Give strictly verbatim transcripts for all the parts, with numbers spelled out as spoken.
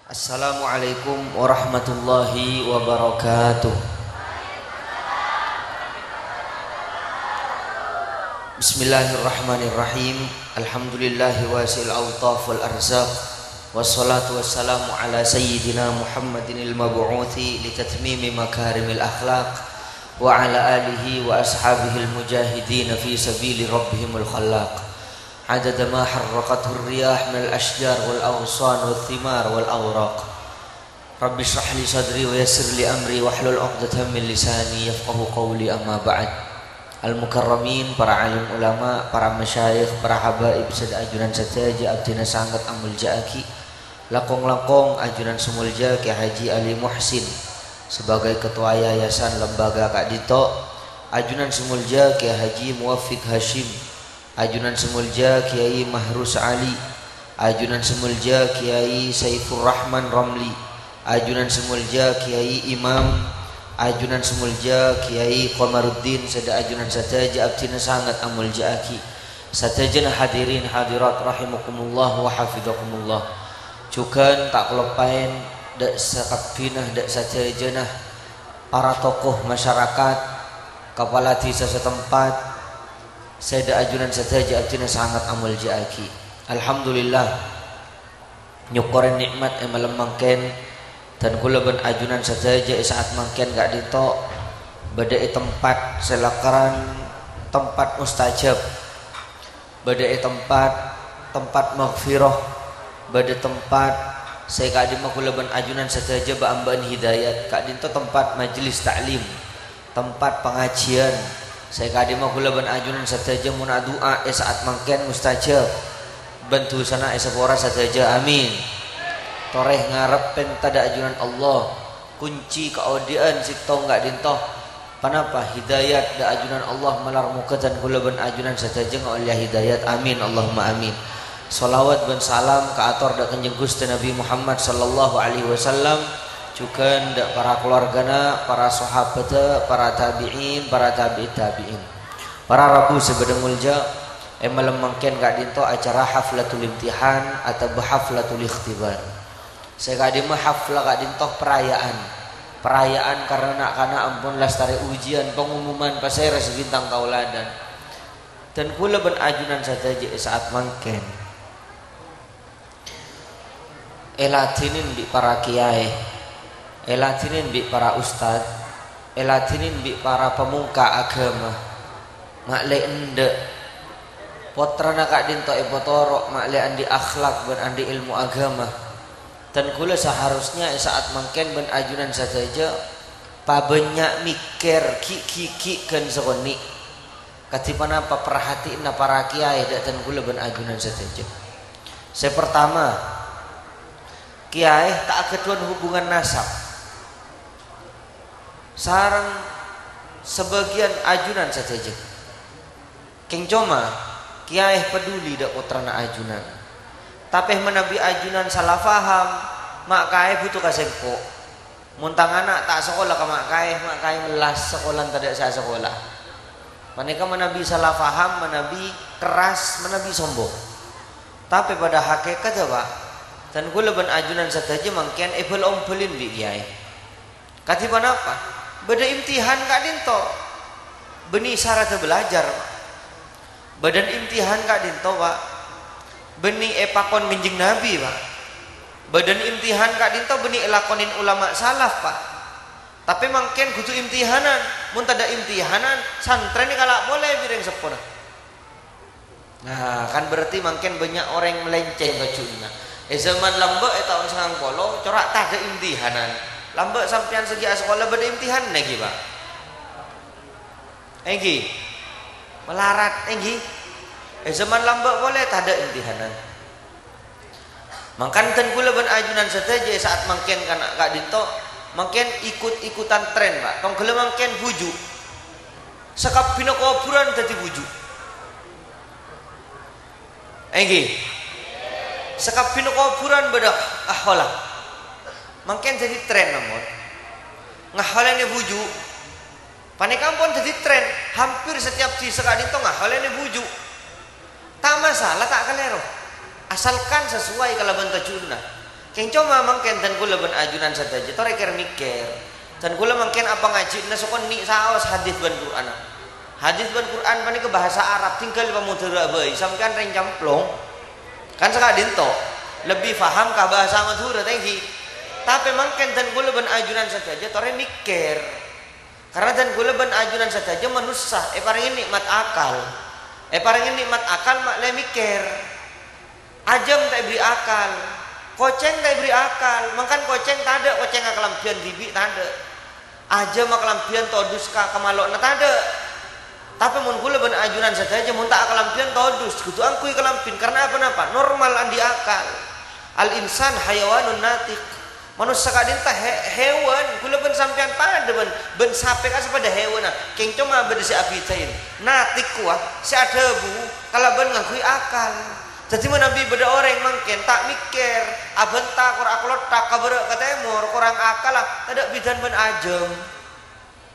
Assalamualaikum warahmatullahi wabarakatuh. Bismillahirrahmanirrahim. Alhamdulillahi wasi'il autaf wal arzaq. Wassalatu wassalamu ala sayyidina Muhammadinil mab'uthi litatmimi makarimil akhlaq, wa ala alihi wa ashabihil mujahidin fi sabili rabbihimul khallaq. Adada ma harrakathur riyah minal asyjar wal aghsan wal thimar wal awraq. Rabbi shrah li sadri wa yassir li amri wahlul 'uqdatam min lisani yafqahu qawli, amma ba'd. Al-mukarramin, para alim ulama, para masyayikh, para habaib, sè dhâ' ajunan sadhâjâ abdhina sanget amoljâ'aghi. Langkong-langkong ajunan sè molja Kè Haji Ali Muhsin sebagai ketua yayasan lembaga ka'dinto, ajunan sè molja Kè Haji Muwafiq Hasyim, ajunan sè molja Kyai Mahrus Ali, ajunan sè molja Kyai Saifur Rahman Ramli, ajunan sè molja Kyai Imam, ajunan sè molja Kyai Komaruddin, sè dhâ' ajunan sadhâjâ abdhina sanget amoljâ'aghi. Sadhâjâna hadirin hadirat rahimakumullah wa hafizakumullah. Jhughân ta' kaloppaèn dhâ' sakabbhina, dhâ' sadhâjâna para tokoh masyarakat, kapala dhisa setempat, sè dhâ' ajunan sadhâjâ abdhina sanget amoljâ'aghi. Alhamdulillah, nyokkorè nè'mat è malem mangkèn, dhân kaulâ bân ajunan sadhâjâ è sa'at mangkèn ka'dinto bâdâ è tempat sè lakaran tempat mustajab. Bâdâ è tempat, tempat maghfirah, bâdâ tempat sè ka'dimma kaulâ bân ajunan sadhâjâ ba-, ambâ'ân hidayat, ka'dinto tempat majelis ta'lim, tempat pangajiân, sè ka'dimma kaulâ bân ajunan sadhâjâ mon adu'a è sa'at mangkèn mustajab, bân dhusana èsapora sadhâjâ. Amin. Torè ngarep pènta dhâ' ajunan Allah, kunci kaodi'ân sèttong ka'dinto. Ponapa? Hidayat dhâ' ajunan Allah, malar moghâ dhân kaulâ bân ajunan sadhâjâ ngaollèya hidayat. Amin, Allahumma amin. Shalawat bân salam kaator dhâ' Kanjeng Ghustè Nabbhi Muhammad sallallahu alaihi wasallam, jhughân dhâ' para kalowarghâna, para sahabhâddhâ, para tabi'in, para tabi'it tabi'in. Para rabu sè bâdâ molja, è malem mangkèn ka'dinto acara haflatul imtihan atabâ haflatul ikhtibar. Sè ka'dimma hafla ka'dinto paraya'an. Paraya'an karna na'-kana' ampon lastarè ujiân, pangumuman pasèra sè bintang taoladan. Dhân kaulâ bân ajunan sadhâjâ è sa'at mangkèn èladhinin bi' para kèyaè, èladhinin bi' para ustad, èladhinin bi' para pamongka' aghâma. Ma' lè endâ'. Pottrana ka'dinto èpatoro' ma' lè andi' akhlak bân andi' èlmo aghâma. Dhân kaulâ saharusnya è sa'at mangkèn bân ajunan sadhâjâ pabânnya' mèkkèr ghi'-ghi'-ghi' ghân sakonè'. Kadhi ponapa parhatiyanna para kèyaè dhâ' dhân kaulâ bân ajunan sadhâjâ. Sè partama, kèyaè ta' aghâdhuwân hubungan nasab sareng sabâgiyân ajunan sadhâjâ. Kèng coma, kèyaè paduli dhâ' pottrana ajunan. Tapè manabi ajunan sala paham, ma' kaè bhuto ka sèngko'. Mon tang ana' ta' sakola ka ma' kaè, ma' kaè mellas sakolan tadâ' sè asakola. Panèka manabi sala paham, manabi kerras, manabi sombong. Tapè padâ hakèkaddhâ, Pa', dhân kaulâ bân ajunan sadhâjâ mangkèn èbâl-ombâlin bi' kèyaè. Kadhi ponapa? Bâdâ imtihan ka'dinto. Bânnè saraddhâ bâlâjâr, Pa'. Bâdân imtihan ka'dinto, Pa'. Bânnè èpakon ngènjheng Nabbhi, Pa'. Bâdân imtihan ka'dinto bânnè èlakonè ulama salaf, Pa'. Tapè mangkèn kodhu imtihanan. Mon tadâ' imtihanan, santrèna kala' polè bi' rèng seppona. Nah, kan berarti mangkèn bânnya' orèng melenceng tojjhuna. È zaman lambâ' è taon sangang polo, cora' tadâ' imtihanan. Lambâ' sampèyan sè ghi' asakola bâdâ imtihanna ghi, Pa'? Èngghi. Malarat, èngghi. È zaman lambâ' polè tadâ' imtihanan. Mangkana dhân kaulâ bân ajunan sadhâjâ è sa'at mangkèn kana' ka'dinto, mangkèn ikut-ikutan tren, Pa'. Tongghâllâ mangkèn bhuju'. Sakabbhina kobhurân dhâddhi bhuju'. Èngghi. Sakabbhina kobhurân bâdâ ahola. Mangkèn dhâddhi tren, namong. Ngaholènè bhuju'. Panèka ampon dhâddhi tren, hampir setiap dhisa ka'dinto ngaholènè bhuju'. Ta' masalah, ta' kalèro. Asalkan sesuai kalabân tojjhuna. Kèng coma mangkèn dân kaulâ bân ajunan sadhâjâ torè kèr-mèkkèr. Dân kaulâ mangkèn apangajhina sakonè' saos hadis bân Qur'anna. Hadis bân Qur'an panèka bhâsa Arab, tinggal pamodârâ bhâi, sampèyan rèng Camplong. Kan saka'dinto, lebbi paham ka bhâsa Madhurâ, ta' ènggi. Tapè mangkèn dân kaulâ bân ajunan sadhâjâ torè mèkkèr. Karna dân kaulâ bân ajunan sadhâjâ manossa èparèngè nè'mat akal. Èparèngè nè'mat akal ma'lè mèkkèr. Ajâm ta' èberri' akal. Kocèng ta' èberri' akal. Mangkana kocèng tadâ' kocèng akalambhiyân dhibi' tadâ'. Ajâm akalambhiyân todus ka kamalo'na tadâ'. Tapè mon kaulâ bân ajunan sadhâjâ mon ta' akalambhiyân todus, kodhu angghuy kalambhina. Karna apa-napa? Normal andi' akal. Al-insan hayawanun natiq. Manossa ka'dinto he-, hewan, kaulâ bân sampèyan padâ bân, bân sapè ka'issa' padâ hewanna. Kèng coma bâdâ sè abhidhâi. Natiq kowa sè adhâbu kalabân ngangghuy akal. Dhâddhi manabi bâdâ orèng mangkèn ta' mèkkèr, abhânta kor-, akolotthak ka bârâ' ka tèmor, korang akalla, tadâ' bhidhâna bân ajâm.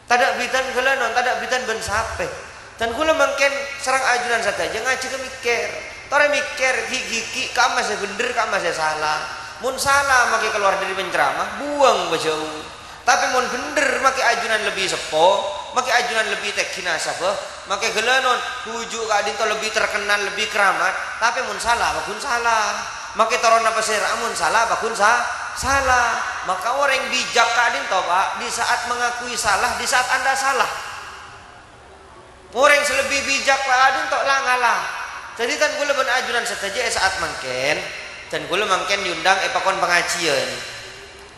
Tadâ' bhidhâna ghâlânon, tadâ' bhidhâna bân sapè. Dân kaulâ mangkèn sareng ajunan sadhâjâ ngajhâghâ mèkkèr. Torè mèkkèr, ghi'-ghi'-ghi' ka'amma sè bhendher, ka'amma sè sala. Mon sala makè kalowar dâri penceramah, buwâng pajhâu. Tapè mon bhendher makè ajunan lebbi seppo, makè ajunan lebbi tèngghi nasabhâ, makè ghâlânon, bhuju' ka'dinto lebbi terkenal, lebbi keramat, tapè mon sala, paghun sala. Makè toronna pasèra, mon sala, paghun sa-, sala. Maka orèng bijak ka'dinto, Pak, di saat mengakui salah, di saat Anda salah. Orèng sè lebbi bijak ka'dinto la-ngala. Dhâddhi dân kaulâ bân ajunan sadhâjâ è saat mangkèn, dân kaulâ mangkèn èondhâng èpakon pangajhiyân.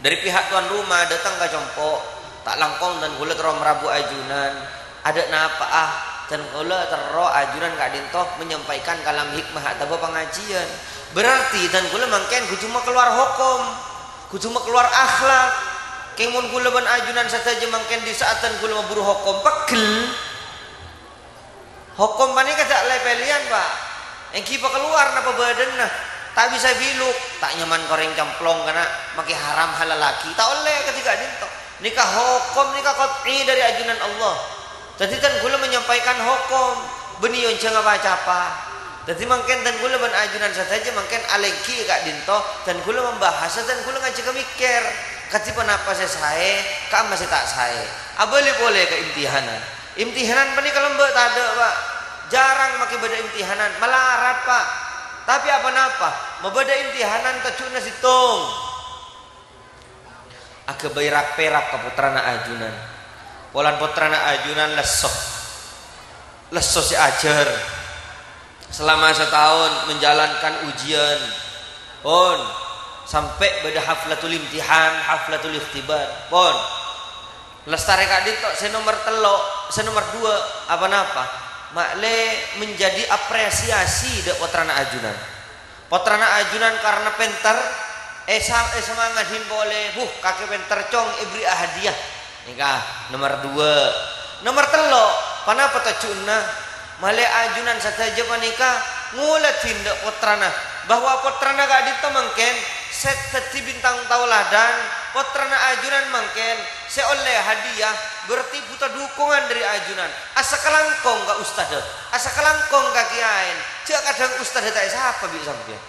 Dâri pihak tuan rumah dâteng ka compo', ta' langkong dân kaulâ terro marabu ajunan. Adâ' napa'a, dân kaulâ terro ajunan ka'dinto menyampaikan kalam hikmah atabâ pangajhiyân. Berarti dân kaulâ mangkèn kodhu makalowar hokom. Kodhu makalowar akhlak. Kèng mon kaulâ bân ajunan sadhâjâ mangkèn di saat dân kaulâ maburu hokom, pegghel. Hokom panèka jhâ' lè-pèlèyan, Pak. Ènggi pakalowar napa bâdânna. Ta' bisa biluk, ta' nyaman ka orèng Camplong kana' makè haram halal lagi. Ta' ollè kadhi ka'dinto. Nèka hokom, nèka qat'i dâri ajunan Allah. Dhâddhi dân kaulâ menyampaikan hokom, bânnè jhâ' ngapa-capa. Dhâddhi mangkèn dân kaulâ bân ajunan sadhâjâ mangkèn alènggi ka'dinto, dân kaulâ mambahasa, dân kaulâ ngajhâghâ mèkkèr, kadhi ponapa sè saè, ka'amma sè ta' saè. Abâli polè ka imtihanan. Imtihanan panèka lambâ' tadâ', Pak. Jhârâng makè bâdâ imtihanan, malarat, Pak. Tapè apa-napa, mabâdâ imtihanan tojjhuna sèttong. Aghâbây rak-pèrak ka pottrana ajunan. Polana pottrana ajunan lesso. Lesso sè ajhâr. Selama sataon menjalankan ujian. Pon. Sampè' bâdâ haflatul imtihan, haflatul ikhtibar. Pon. Lastarè ka'dinto sè nomer tello', sè nomer duwâ', apa-napa? Ma'lè menjadi apresiasi dâ' pottrana ajunan. Pottrana ajunan karna pènter, èsa-, èsamangadhi polè, "Buh, kakè pènter, Cong, èberri'a hadiah." Nèka, nomer duwâ'. Nomer tello', ponapa tojjhuna? Ma'lè ajunan sadhâjâ panèka ngoladhi dâ' pottrana, bahwa pottrana ka'dinto mangkèn sè dhâddhi bintang taoladan, pottrana ajunan mangkèn sè ollè hadiah, berarti bhuto dhukungan dâri ajunan. Asakalangkong ka ustadhâ, asakalangkong ka kèyaèna. Jhâ' kadhâng ustadhâ ta' èsapa bi' sampèyan.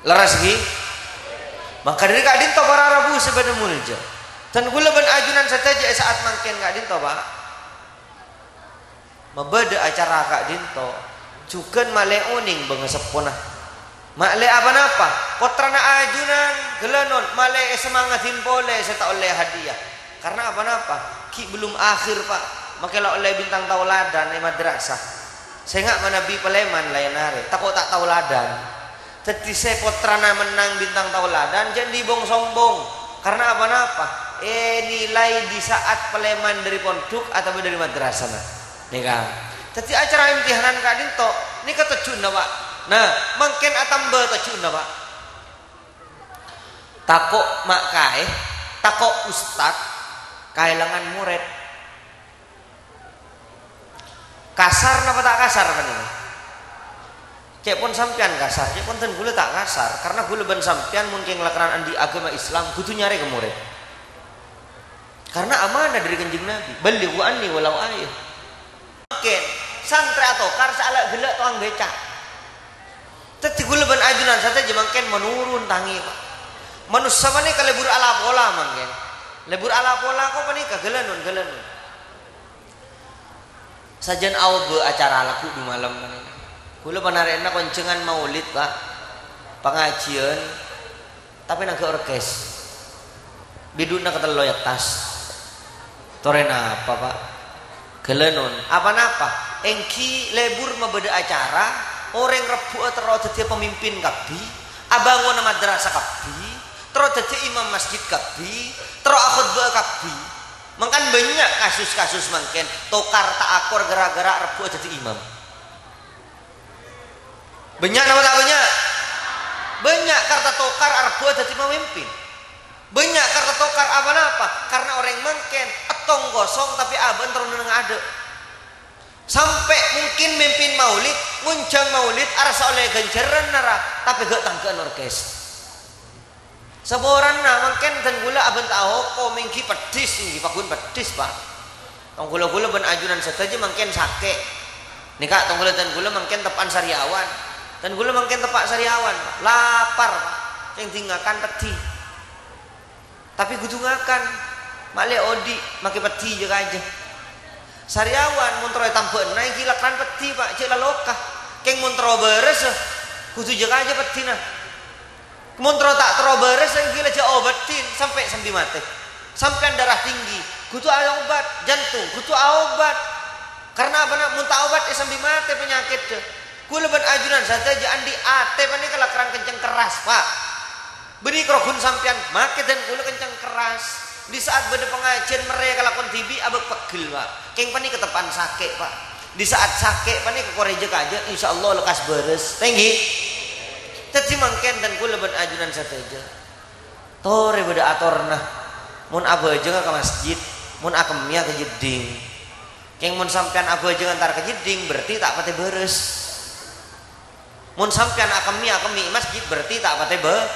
Lerres, ghi? Mangka dâri ka'dinto para rabu sè bâdâ molja. Dân kaulâ bân ajunan sadhâjâ è sa'at mangkèn ka'dinto, Pak. Mabâdâ acara ka'dinto, jhughân ma'lè onèng bângaseppona. Ma'lè apa-napa, pottrana ajunan ghellâ' non ma'lè èsamangadhin polè sè ta' ollè hadiah. Karna apa-napa, ghi' bellum akhir, Pak. Makè la ollè bintang taoladan è madrasah. Sènga' manabi palèman laèn arè, tako' ta' taoladan. Dhâddhi sè pottrana mennang bintang taoladan, jhâ' dibong-sombong. Karna apa-napa? Ènilai di sa'at palèman dâri pondhuk atabâ dâri madrasana. Nèka. Dhâddhi acara imtihanan ka'dinto, nèka tojjhuna, Pak. Nah, mangkèn atamba tojjhuna, Pak. Tako' ma' kaè, tako' ustad, kaèlangan morèd. Kasar napa ta' kasar panèka? Cè' pon sampèyan kasar, cè' pon dân ghulâ ta' kasar, karna ghulâ bân sampèyan mon kèng lakèran andi' aghâma Islam, kodhu nyarè ka morèd. Karna amanah dâri Kanjeng Nabi, "Ballighu anni walau ayah." Mangkèn, santrè atokar sè ala' ghellâ' tokang bèca. Dhâddhi ghulâ bân ajunan sadhâjâ mangkèn manurun tangè, Pak. Manossa panèka lebur ala pola mangkèn. Lebur ala pola ko panèka ghâlânon-ghâlânon. Sajân aobâ acara lagghu' du malem panèka. Ghulâ panarè'na konjhângan maulid, Pak. Pangajiyân, tapè nangghâ orkes. Bidhu'na katello è attas. Torè napa, Pak? Ghâlânon. Apa-napa? Èngghi lebur mabâdâ acara, orèng rebbhu'â terro dhâddhiyâ pamimpin kabbhi, abângona madrasah kabbhi, terro dhâddhiyâ imam masjid kabbhi, terro akhotbâ'â kabbhi. Mangkana bânnya' kasus-kasus mangkèn, tokar ta' akor ghârâ-ghârâ rebbhu'â dhâddhi imam. Bânnya' napa ta' bânnya'? Bânnya' karta tokar arebbhu'â dhâddhi pamimpin. Bânnya' karta tokar apa-napa? Karna orèng mangkèn èttong kosong tapè abâ'na terro neng adâ'. Sampè' mungkin mimpin maulid, ngonjhâng maulid, arassa ollè ghânjhârân nara, tapè ghâ' tangghâ'ân orkes. Saporana mangkèn dân ghulâ abhânta hokom èngghi peddhis, èngghi paggun peddhis, Pak. Tong ghulâ-ghulâ bân ajunan sadhâjâ mangkèn sakè'. Nèka tong ghulâ dân ghulâ mangkèn teppa'an sariawan. Dân ghulâ mangkèn teppa' sariawan, Pak. Lapar, Pak. Sè èngghi ngakan peddhi. Tapè kodhu ngakan. Ma'lè odi' makè peddhi jâ-kajâ. Sariawan mon terro ètambâ'âna èngghi lakaran peddhi, Pak, jâ' la loka. Kèng mon terro bârâs, kodhu jâ-kajâ peddhina. Mon terro ta' terro bârâs èngghi la jâ' obâddhin sampè' sambi matè. Sampèyan darah tinggi, kodhu aobât, jantung, kodhu aobât. Karna apa, na? Mon ta' aobât, è sambi matè panyakèddhâ. Ghulâ bân ajunan sadhâjâ andi' atè panèka lakaran kencèng kerras, Pak. Bânnè karoghun sampèyan makè dân ghulâ kencèng kerras. Di saat bâdâ pangajiyân mèrrè kalakon dhibi' abâk pegghel, Pak. Kèng panèka teppa'an sakè', Pak. Di saat sakè' panèka korè jâ-kajâ, insyaallah lekkas bârâs. Tèngghi. Dhâddhi mangkèn dân ghulâ bân ajunan sadhâjâ. Torè bâdâ atorna. Mon abhâjângnga ka masjid, mon akemmèya ka jeddhing. Kèng mon sampèyan abhâjâng entar ka jeddhing, berarti ta' patè bârâs. Mon sampèyan akemmè-akemmè è masjid, berarti ta' patè bâ-,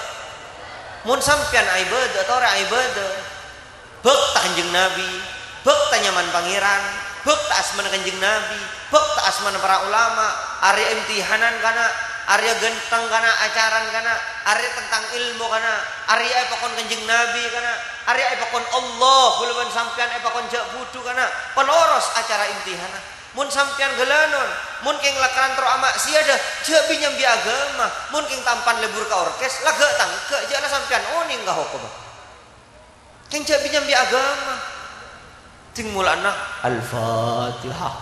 mon sampèyan aibâdâ, torè aibâdâ. Bhâkta Kanjeng Nabi, bhâkta nyamana Pangèran, bhâkta asmana Kanjeng Nabi, bhâkta asmana para ulama, arèya imtihanan kana', arèya ghânteng kana', acaran kana', arèya tentang ilmu kana', arèya èpakon Kanjeng Nabi kana', arèya èpakon Allah, ghulâ bân sampèyan èpakon jhâ' budhu kana', paloros acara imtihana. Mon sampèyan ghâlânon, mon kèng lakaran terro ama'siyadhâ, jhâ' bi-nyambi aghâma. Mon kèng tampan lebur ka orkes, la ghâ' tangghâ, jhâ' la sampèyan onèng ka hokomma. Kèng jhâ' bi-nyambi aghâma. Dhing mola'na Al-Fatihah.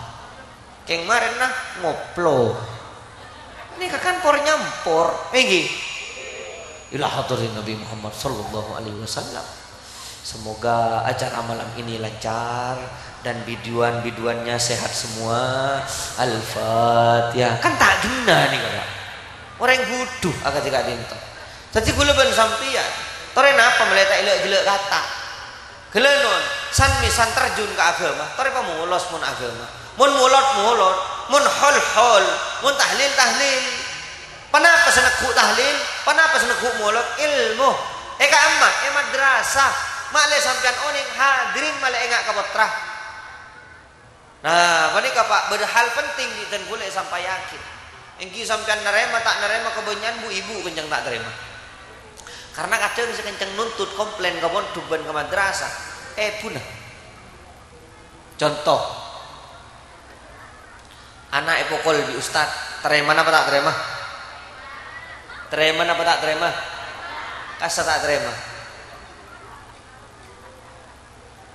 Kèng marèna ngoplo. Nèka kan por-nyampor, èngghi? Ila hadratin Nabi Muhammad sallallahu alaihi wasallam. Semoga acara malam ini lancar dan biduan-biduannya sehat semua. Al-Fatihah. Kan ta' ghenna nèka, Pak. Orèng budhu akadhi ka'dinto. Dhâddhi ghulâ bân sampèyan, torè napa mèlè ta' èlâ'-ghellâ' kata? Ghâlânon, san-mèsan terjun ka aghâma, torè pamolos mon aghâma. Mon molod, molod. Mon hol, hol. Mon tahlil, tahlil. Ponapa sè neggu' tahlil? Ponapa sè neggu' molod? Ilmu. È ka'imma, è madrasah. Ma'lè sampèyan onèng, hadirin ma'lè enga' ka pottra. Nah, panèka, Pak, bâdâ hal penting bi' dân ghulâ èsampayaghi. Èngghi sampèyan narèma ta' narèma, kabânnya'an bu-ibu kencèng ta' tarèma. Karna kadhâng sè kencèng nuntut komplain ka pondhuk bân ka madrasah, èbhuna. Conto, ana' èpokol bi' ustad, tarèma napa ta' tarèma? Tarèma napa ta' tarèma? Kassa ta' tarèma?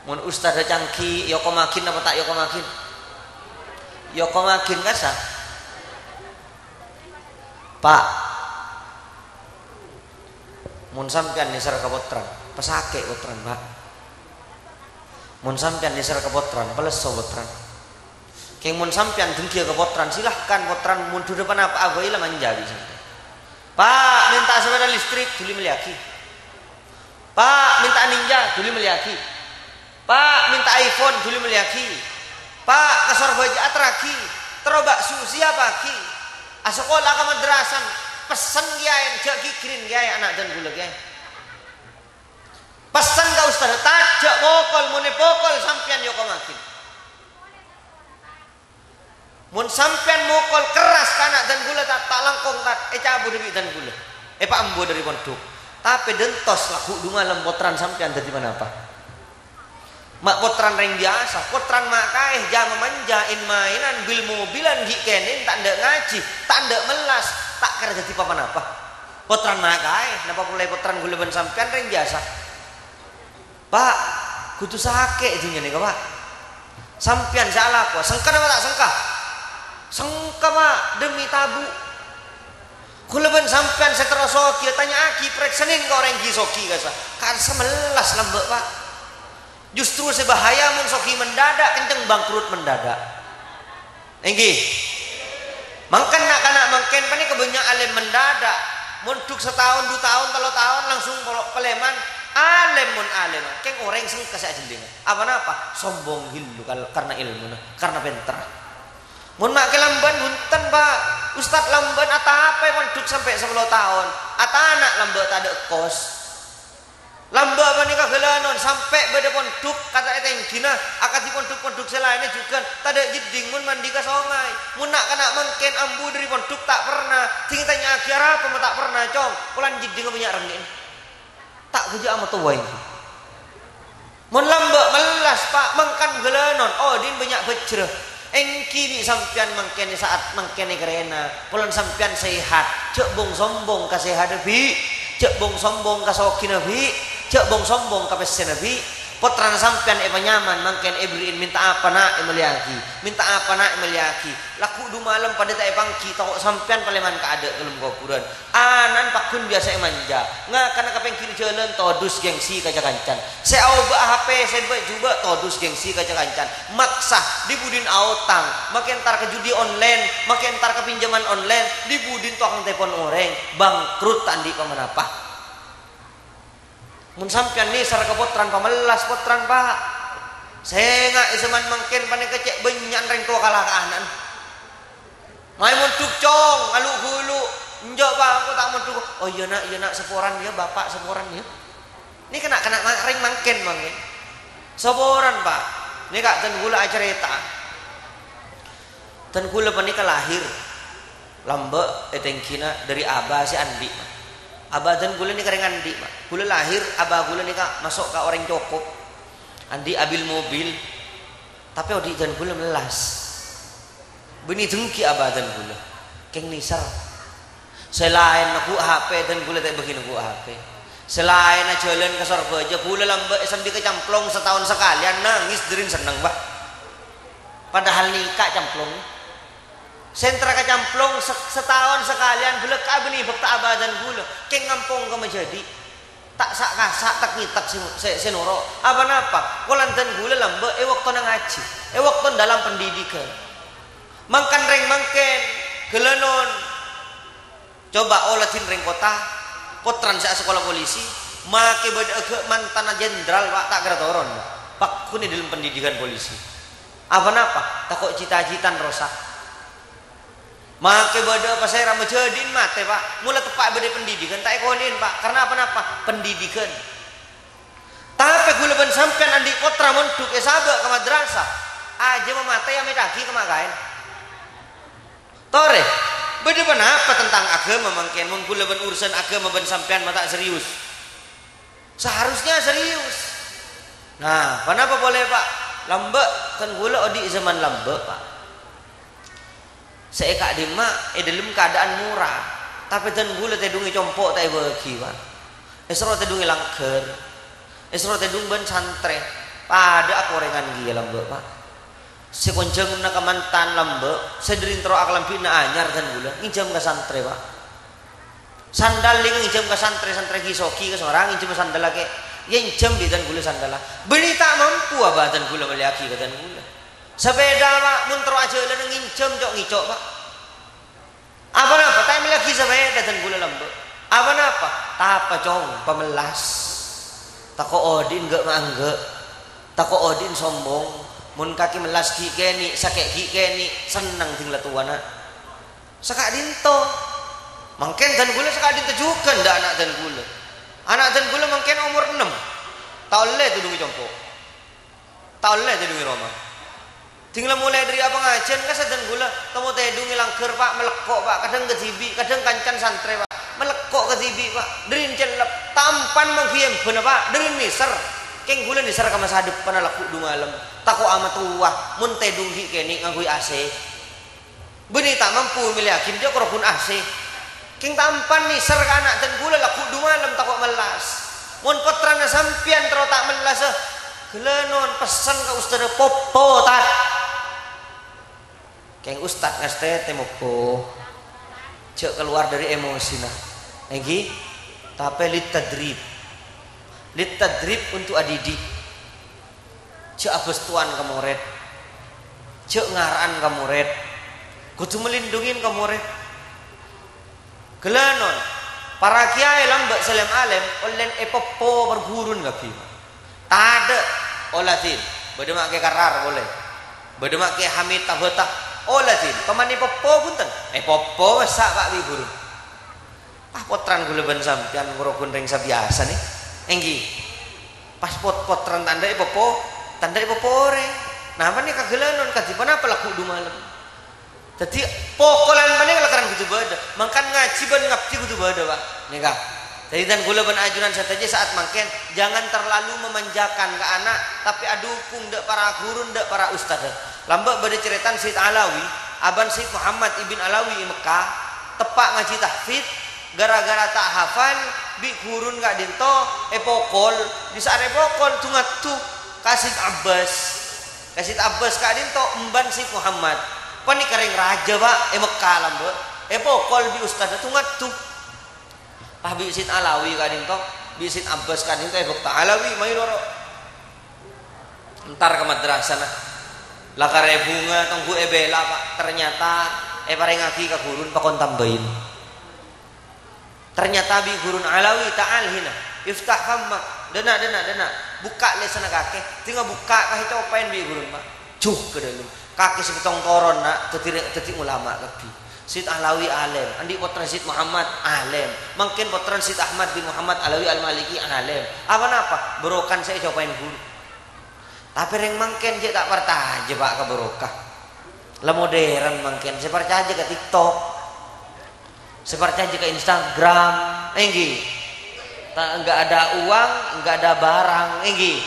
Mon ustadda cangghi, èokomaghin apa ta' èokomaghin? Èokomaghin, kassa. Pak, mon sampèyan nèser ka pottrana, pasakè' pottrana, Pak. Mon sampèyan nèser ka pottrana, palesso pottrana. Kèng mon sampèyan dengghiyâ ka pottrana, silahkan pottrana mondhurrâ ponapa'a bhâi la manja bi' sampèyan. Pak, mènta'a sapèda listrik, dhuli mellèyaghi. Pak, mènta'a Ninja, dhuli mellèyaghi. Pak, mènta'a iPhone, dhuli mellèyaghi. Pak, ka Sorbhâjâ atterraghi. Terro bakso siyapaghi. Asakola ka madrasana, pessen kèyaèna, jhâ' ghighiri kèyaè ana' dân ghulâ kèyaè. Pessen ka ustadda, ta' jhâ' pokol, mon èpokol sampèyan èokomaghin. Mon sampèyan mokol kerras ka ana' dân kaulâ, ta', ta' langkong, ta' ècabut bi' dân kaulâ. Èpaambu dâri pondhuk. Tapè dântos lagghu' du malem pottrana sampèyan dhâddhi ponapa? Ma' pottrana rèng biyasa, pottrana ma' kaè, jhâ' mamanja, in-maènan, bil-mobilan, ghi' kènè', ta' endâ' ngajhi, ta' endâ' mellas, ta' kèra dhâddhi pa-ponapa. Pottrana ma' kaè, napa polè pottrana kaulâ bân sampèyan rèng biyasa? Pa', kodhu sakè' dhunnya nèka, Pa'. Sampèyan sè alako, sengka napa ta' sengka? Sengka, Pa', demi tabu'. Kaulâ bân sampèyan sè terro soghi, tanya'aghi, parèksanè ka orèng ghi' soghi kassa. Kassa mellas lambâ', Pa'. Justru sè bahaya mon soghi mendadak, kenceng bangkrut mendadak. Èngghi. Mangkana na'-kana' mangkèn panèka bânnya' alèm mendadak. Mondhuk sataon, du taon, tello taon, langsung polo-, palèman. Alèm mon alèm. Kèng orèng sengka sè ajhellinga. Apa-napa? Sombong ghâllu kal-, karna èlmuna, karna pènterra. Mon ma' kalambâ'ân bhunten, Pa'. Ustad lambâ'ân atapè mondhuk sampè' sapolo taon. Atana' lambâ' tadâ' kos. Lambâ' panèka ghâlânon, sampè' bâdâ pondhuk kata' è tèngghina, akadhi pondhuk-pondhuk sè laènna jhughân, tadâ' jeddhing mon mandi ka songay. Mon na'-kana' mangkèn ambu dâri pondhuk ta' perna, dhing ètanya'aghi arapa ma' ta' perna, Cong, polana jeddhingnga bânnya' rengngè'na. Ta' ghâjâ' amatowa ènggi. Mon lambâ' mellas, Pa', mangkana ghâlânon, odi'na bânnya' bhâjjhrâ. Èngghi bi' sampèyan mangkèn è sa'at mangkèn èkarèna, polana sampèyan sehat. Jhâ' bong-sombong ka sehadda, bi'. Jhâ' bong-sombong ka sogina, bi'. Jhâ' bong-sombong ka pèssèna, bi'. Pottrana sampèyan èpanyaman mangkèn èberri'in, mènta apa, Na', èmellèyaghi. Mènta apa, Na', èmellèyaghi. Lagghu' du malem padâ ta' èpangghi, tako' sampèyan palèman kaadâ' ka dâlem kobhurân. Ana'na pagghun biyasa èmanja, ngakana ka pèngghir jhâlân, todus gengsi ka ca-kancan. Sè aobâ' H P, sè bâ'-jhubâ', todus gengsi ka ca-kancan. Maksa, dhi-budhina aotang, makè entar ka judi online, makè entar ka pinjaman online, dhi-budhina tokang tèpon orèng, bangkrut ta' andi' pa-manapa. Mon sampèyan nèsèr ka pottrana pamellas, pottrana, Pa'. Sènga' è zaman mangkèn panèka cè' bânnya'na rèng towa kala ka ana'na. Mayu mondhuk, Cong, alu-ghulu. Enjâ', Pa', engko' ta' mondhuk. Oh, iyâ, Na', iyâ, Na', saporana, yâ, Bapa', saporana, yâ. Nèka na'-kana' ma-, rèng mangkèn, mangkèn. Saporana, Pa'. Nèka dân kaulâ acarèta. Dân kaulâ panèka lahir lambâ' è tèngghina dâri abâ sè andi', Pa'. Abâ dân kaulâ nèka rèng andi', Pa'. Kaulâ lahir, abâ kaulâ nèka maso' ka orèng cokop. Andi' abil mobil. Tapè odi' dân kaulâ mellas. Bânnè denggi abâ dân kaulâ. Kèng nèsèr. Sè laènna ghu' H P, dân kaulâ ta' èbâghi ghu' H P. Sè laènna jhâlân ka Sorbhâjâ, kaulâ lambâ' è sambi ka Camplong sataon sakalèyan, nangès dârina senneng, Pa'. Padahal nèka Camplong. Sè entara ka Camplong sa-, sataon sakalèyan, bâlâkka'a bânnè bâkto abâ dân kaulâ. Kèng ngampong ka Majhâdhi. Ta' sa'-kasa', ta' ngètak sè, sè, sè noro'. Apa-napa, polana dân kaulâ lambâ' è bâktona ngajhi, è bâktona dâlâm pendidikan. Mangkana rèng mangkèn, ghâlânon. Coba oladhin rèng kottha, pottrana sè asakola polisi, makè bâdâ'â ghâ' mantanna jenderal, Pa', ta' kèra toron. Pagghun è dâlem pendidikan polisi. Apa-napa, tako' cita-citana rosak. Makè bâdâ pasèra majhâdhi'in matè, Pa'. Mola teppa' bâdâ pendidikan, ta' èkolè'in, Pa'. Karna apa-napa? Pendidikan. Tapè kaulâ bân sampèyan andi' pottra mondhuk èsabâ' ka madrasah. Ajâ mamatè amèta'aghi ka ma' kaèn. Torè, bâdâ ponapa tentang aghâma mangkèn? Mon kaulâ bân urusan aghâma bân sampèyan ma' ta' serius. Seharusnya serius. Nah, ponapa polè, Pa'? Lambâ', kan kaulâ odi' zaman lambâ', Pa'. Sè è ka'dimma è dâlem keadaan mora, tapè dân kaulâ tèdhungè compo' ta' èbâghi, Pa'. Èsoro tèdhungè langghâr, èsoro tèdhung bân santrè, padâ akorèngan ghiyâ lambâ', Pa'. Sè konjhânganna kamantan lambâ', sè dâri ènterro akalambhina anyar dân kaulâ, ngènjhâm ka santrè, Pa'. Sandal lè ngènjhâm ka santrè, santrè ghi-soghi ka sora ngènjhâm sandal lakè', ènjhâm bi' dân kaulâ sandalla. Bânnè ta' mampu abâ dân kaulâ mellèyaghi ka dân kaulâ. Sapèda, Pa', mon terro ajhâlâna ngènjhâm co'-ngèco', Pa'. Apa-napa, ta' èmellèyaghi sapèda dân kaulâ lambâ'. Apa-napa, tapa, Cong, pamellas. Tako' odi'na ghi' maèngghâ'. Tako' odi'na sombong. Mon kakè mellas ghi' kènè', sakè' ghi' kènè', senneng dhing la towana. Saka'dinto. Mangkèn dân kaulâ saka'dinto jhughân dâ' ana' dân kaulâ. Ana' dân kaulâ mangkèn omor ennem. Ta' ollè tèdhungè compo'. Ta' ollè tèdhungè roma. Ding la molaè dhâri apangajiân, ka sadhân kaulâ, temmo tèdung è langghâr, Pak, malèkko', Pak, kadhâng kadhibi', kadhâng kancana santrè, Pak, malèkko' kadhibi', Pak, dhâri cellep, tampan mangghi embhâna, Pak, dhâri nèser. Kèng kaulâ nèser ka masa depanna lagghu' du malem, tako' amatowa, mon tèdung ghi' kènè' ngangghuy A C. Bânnè ta' mampu mellèyaghi jhâ' karo ghun A C. Kèng tampan nèser ka ana' dân kaulâ lagghu' du malem tako' mellas. Mon pottrana sampèyan terro ta' mellasa, ghellâ' non pessen ka ustadda, "Poppo, Tad." Kèng ustad ngastètè moppo. Jhâ' kalowar dhâri emosina. Èngghi? Tapè litadrib. Litadrib untuk adidik. Jhâ' abâstowan ka morèd. Jhâ' ngara'an ka morèd. Kodhu malindhungin ka morèd. Ghellâ' non, para kèyaè lambâ' sè lem-alem ollèn èpoppo parghurun kabbhi. Tadâ', ola din, bâdâ ma' Kè Karrar polè. Bâdâ ma' Kè Hamid Tabata, ola din, toman èpoppo bhunten. Èpoppo massa' Pak bi' ghurun. Pas pottrana kaulâ bân sampèyan ngorogun rèng sabiyasa nè. Èngghi. Pas pot-, pottrana tandhâ èpoppo, tandhâ èpoppo orèng. Napa nèka ghellâ' non kadhi ponapa lagghu' du malem. Dhâddhi, pokolan panèka lakaran kodhu bâdâ. Mangkana ngajhi bân ngabdi kodhu bâdâ, Pak. Nèka. Dhâddhi, dân kaulâ bân ajunan sadhâjâ sa'at mangkèn, jangan terlalu memanjakan ka ana', tapè adhukung dâ' para ghuru, dâ' para ustad. Lambâ' bâdâ carètana Sayyid Alawi, abana Sayyid Muhammad ibn Alawi è Mekkah, teppa' ngajhi tahfidz, gara-gara ta' hafal, bi' ghuruna ka'dinto èpokol, bi' sa'at èpokol, du-ngaddu ka Sayyid Abbas. Ka Sayyid Abbas ka'dinto emban Sayyid Muhammad. Panèka rèng rajâ, Pak, è Mekkah lambâ'. Èpokol bi' ustadda du-ngaddu. Pas bi' Sayyid Alawi ka'dinto, bi' Sayyid Abbas ka'dinto èbhâkta, "Alawi, mayu loro." Entar ka madrasana. La karè bhunga, tonggu èbhèla, Pak. Ternyata èparèngaghi ka ghuruna pakon tambâi. Ternyata bi' ghuruna, "Alawi, ta'al hina. Iftah fammak." Dâna', dâna', dâna'. Bukka' lèsanna kakè. Ding abukka' pas ècopaè bi' ghuruna, Pak. Juh ka dâlem. Kakè sè pèttong toron, na', dhâddhi rè-, dhâddhi ulama kabbhi. Sayyid Alawi alèm. Andi' pottrana Sayyid Muhammad alèm. Mangkèn pottrana Sayyid Ahmad bin Muhammad Alawi Al-Maliki alèm. Apa napa? Barokana sè ècopaè ghuru. Tapè rèng mangkèn cè' ta' parcajâ, Pak, ka barokah. La modern mangkèn, sè parcajâ ka TikTok. Sè parcajâ ka Instagram. Èngghi. Ta-, enggak ada uang, enggak ada barang. Èngghi.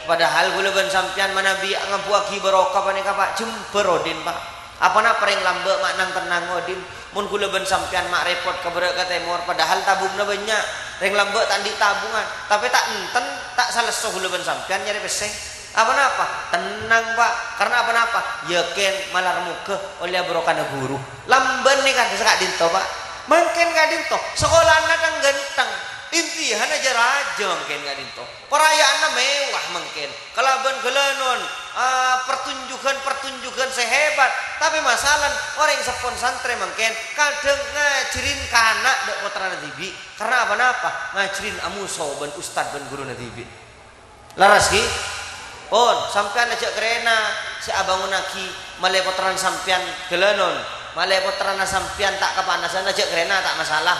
Padahal kaulâ bân sampèyan manabi ngambuwâghi barokah panèka, Pak, jembhâr odi'na, Pak. Apa napa rèng lambâ' ma' nang-tennang odi'na? Mon kaulâ bân sampèyan ma' rèpot ka bârâ' ka tèmor, padahal tabungnga bânnya'. Rèng lambâ' ta' andi' tabungan, tapè ta' enten, ta' salesso kaulâ bân sampèyan nyarè pèssè. Apa napa? Tennang, Pak. Karna apa napa? Yakin malar moghâ ollè barokana ghuru. Lambâ' nèka saka'dinto, Pak. Mangkèn ka'dinto, sakolana thang-ghântheng. Imtihanna jâ-rajâ mangkèn ka'dinto. Paraya'anna mewah mangkèn, kalabân ghâlânon, ah, pertunjukan-pertunjukan sè hebat. Tapè masalana, orèng seppon santrè mangkèn kadhâng ngajhârin kana' dâ' pottrana dhibi'. Karna apa napa? Ngajhârin amoso bân ustad bân ghuruna dhibi'. Lerres, ghi? Pon, sampèyan jhâ' karèna sè abângonnaghi, malè pottrana sampèyan ghâlânon, malè pottrana sampèyan ta' kapanasan, jhâ' karèna ta' masalah.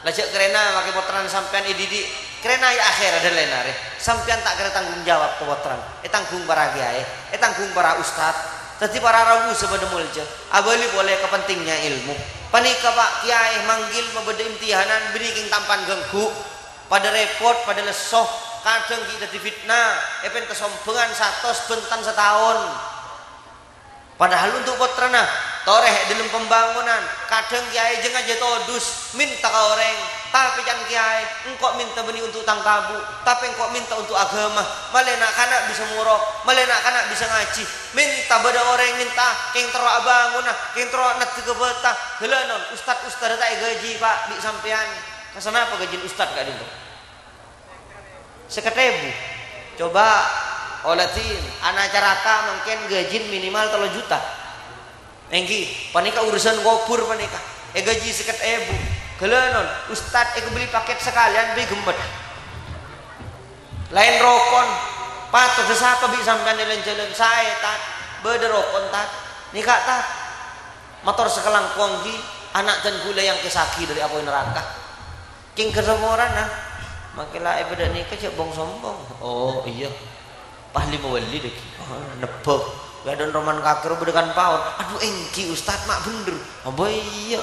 La jhâ' karèna makè pottrana sampèyan èdhidhi', karèna è akhèr adâ' laènna rè. Sampèyan ta' kèra tanggung jawab ka pottrana, ètanggung para kèyaè, ètanggung para ustad. Dhâddhi para rabu sè padâ molja, abâli polè ka pentingnya ilmu. Panèka, Pak, kèyaè manggil mabâdâ imtihanan, bânnè kèng tampan ganggu. Padâ rèpot, padâ lesso, kadhâng ghi' dhâddhi fitna, èpènta sombhângan satos bhânten sataon. Padahal untuk pottrana, torè è dâlem pembangunan, kadhâng kèyaè jhângnga jhâ' todus, mènta ka orèng, "Tapè can kèyaè, engko' mènta bânnè untuk tang tabu', tapè engko' mènta untuk aghâma, malè na'-kana' bisa morok, malè na'-kana' bisa ngajhi." Mènta bâdâ orèng mènta, "Kèng terro abângona, kèng terro neddhâ ka bâta." Ghâlânon, ustad-ustad ta' èghâji, Pak, bi' sampèyan. Ka sanapa ghâjina ustad ka'dinto? Sèket èbu. Coba, ola din, ana' caraka mangkèn ghâjina minimal tello juta. Èngghi, panèka urusan kobhur panèka. Èghâji sèket èbu. Ghâlânon, ustad èkabelli pakèt sakalèyan bi' ghemmet. Laèn rokon, patodda sapa bi' sampèyan è jhâlân? Saè, Tad. Bâdâ rokon, Tad. Nèka, Tad. Mator sakalangkong ghi, ana' dân ghulâ yang kesagi dâri apoy naraka. Kèng kasaporana, makè la èpadâ nèka jhâ' bong-sombong. Oh, iyâ. Pas lèma bâli dâggi'. Oh, nebbhâ. Bâdâ roman kakè rowa bâdâ kan paon. Adhu, èngghi, Ustad, ma' bhendher. Abâ iyâ.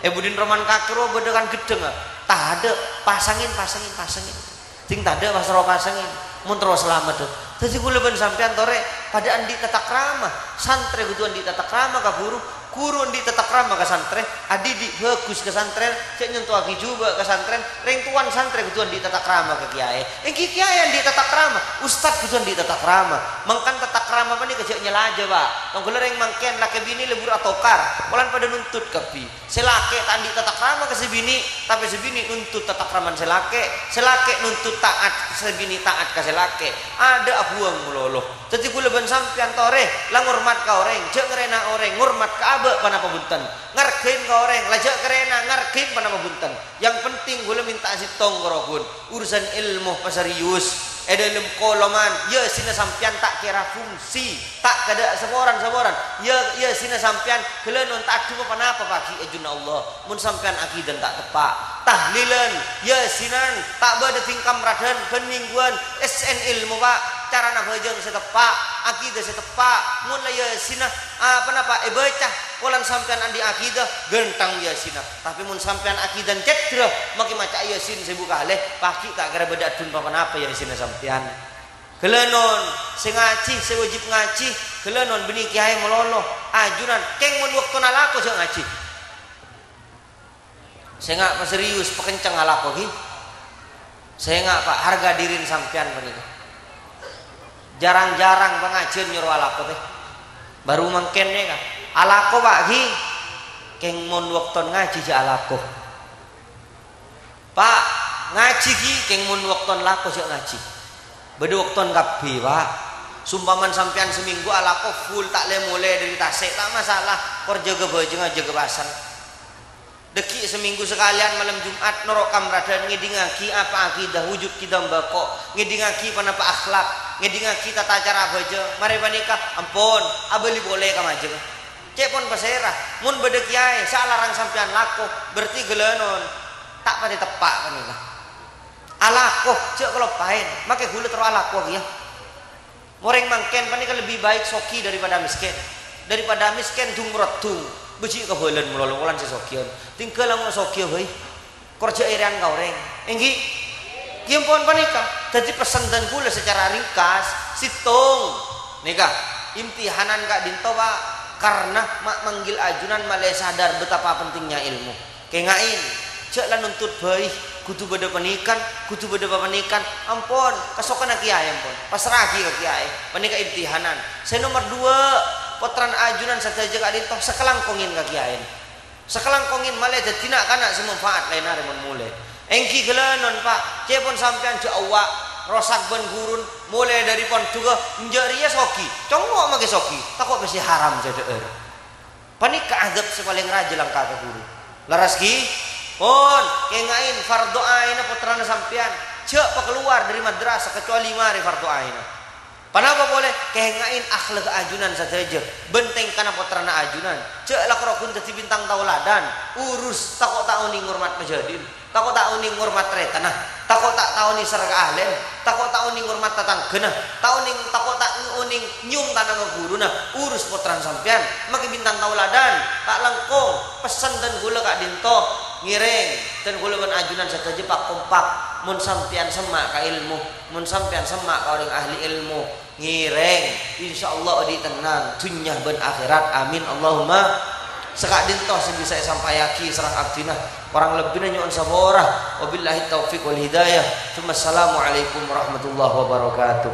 È, budina roman kakè rowa bâdâ kan ghedhâng, ah. Tadâ', pasangin, pasangin, pasangin. Sèng tadâ' pas rowa pasangin. Mon terro salamet, ah. Dhâddhi kaulâ bân sampèyan torè padâ andi' tatakrama. Santrè kodhu andi' tatakrama ka ghuru, ghuru andi' tatakrama ka santrè, adidik bhâghus ka santrè, jhâ' nyentuwaghi jhubâ' ka santrè, rèng towana santrè kodhu andi' tatakrama ka kèyaè. Èngghi kèyaè andi' tatakrama, ustad kodhu andi' tatakrama. Mangkana tatakrama panèka jhâ' nyalajâ, Pak. Tongghâlla rèng mangkèn lakè binè lebur atokar, polana padâ nuntut kabbhi. Sè lakè ta' andi' tatakrama ka sè binè, tapè sè binè nuntut tatakraman sè lakè, sè lakè nuntut ta'at, sè binè ta'at ka sè lakè. Adâ' abhuwâng malolo. Dhâddhi kaulâ bân sampèyan torè la ngormat ka orèng, jhâ' ngarèna orèng, ngormat ka abâ' panapa bhunten. Ngargain ka orèng, la jhâ' karèna, ngargain panapa bhunten. Yang penting kaulâ mènta'a sèttong ka rowa ghun, urusan èlmo paserius. È dâlem koloman, Yasinna sampèyan ta' kèra fungsi, ta' kadâ' saporan-saporan. Ya, Yasinna sampèyan ghellânon ta' adhuma panapa paghi' è ajunanna Allah. Mon sampèyan akidana ta' teppa', tahlilan, Yasinan, ta' bâdâ tingkam radhân bân mèngguwân, essèna èlmo, Pak. Carana bhâjâng sè teppa', akidah sè teppa'. Mon la Yasinna, apa napa èbâca, polana sampèyan andi' akidah, ghântheng Yasinna. Tapè mon sampèyan akidana cèdrâ, makè maca Yasin sèbu kalè, paghi' ta' kèra bâdâ adhun pa-ponapa Yasinna sampèyan. Ghellânon, sè ngajhi, sè wajib ngajhi, ghellânon bânnè kèyaè malolo. Ajunan, kèng mon bâktona alako jhâ' ngajhi. Sènga' paserius, pakenceng alako, ghi. Sènga', Pak, harga dirina sampèyan panèka. Jhârâng-jhârâng pangajiân nyoro alako, tè. Bhuru mangkèn, nèka. Alako, Pak, ghi. Kèng mon bâktona ngajhi jhâ' alako. Pak, ngajhi, ghi, kèng mon bâktona alako jhâ' ngajhi. Bâdâ bâktona kabbhi, Pak. Sompamana sampèyan samènggu alako full ta' lè-molè dâri tasè', ta' masalah. Kor jâgâ bhâjângnga, jâgâ pasèn. Dâgghi' samènggu sakalèyan malem Jum'at noro' kamradhân ngèdingngaghi apa akidah wujud kidam bâko', ngèdingngaghi ponapa akhlak, ngèdingngaghi tata cara bhâjâng. Marè panèka, ampon, abâli polè ka majâng. Cè' pon pasèra, mon bâdâ kèyaè sè alarang sampèyan lako, berarti ghellânon ta' patè teppa' panèka. Alako, jhâ' kaloppaèn, makè ghulâ terro alako kèya. Orèng mangkèn panèka lebbi baik soghi daripada mèskèn. Daripada mèskèn dung-roddung, bâji' kabâlân malolo polana sè soghiyân. Tinggal amono soghi bhâi. Kor jhâ' èrèyan ka orèng. Èngghi? Ghi ampon panèka. Dhâddhi pessen dân ghulâ sacara ringkas, sèttong. Nèka, imtihanan ka'dinto, Pak, karna ma-, manggil ajunan malè sadar betapa pentingnya ilmu. Kènga'è, jhâ' la nuntut bhâi, kodhu bâdâ panèkan, kodhu bâdâ papanèkan. Ampon, kasokanna kèyaè, ampon. Pasra'aghi ka kèyaè. Panèka imtihanan. Sè nomer duwâ', pottrana ajunan sadhâjâ ka'dinto sakalangkongèn ka kèyaèna. Sakalangkongèn malè dhâddhi na'-kana' sè manfaat laèn arè mon molè. Èngghi ghellânon, Pak. Cè' pon sampèyan jhâ' awwa', rosak bân ghurun, molè dâri pondhughâ, enjâ' rèya soghi. Congngo' makè soghi, tako' pèssè haram sè dhâ'âr. Panèka adzâb sè palèng rajâ langka ka ghuru. Lerres, ghi? Pon, kènga'è fardhu aènna pottrana sampèyan. Jhâ' pakalowar dâri madrasah, kecuali marè fardhu aènna. Ponapa polè? Kènga'è akhlak ajunan sadhâjâ, bân tèngkana pottrana ajunan. Jhâ' la kor ghun dhâddhi bintang taoladan, urus, tako' ta' onèng ngormat majâdin, tako' ta' onèng ngormat tarètanna, tako' ta' onèng sèra ka ahlen, tako' ta' onèng ngormat tatangghâna, ta' onèng, tako' ta' onèng nyèyom tanangnga ghuruna, urus pottrana sampèyan, makè bintang taoladan, ta' langkong, pessen dân ghulâ ka'dinto, ngèrèng, dân ghulâ bân ajunan sadhâjâ pak-kompak, mon sampèyan semma' ka èlmo, mon sampèyan semma' ka orèng ahli èlmo, ngèrèng, insyaallah odi' tennang, dhunnya bân akhèrat. Amin, Allahumma. Saka'dinto sè bisa èsampayaghi sareng abdhina. Korang lebbina nyo'on sapora. Wabillahi taufiq wal hidayah. Tsummassalamualaikum warahmatullahi wabarakatuh.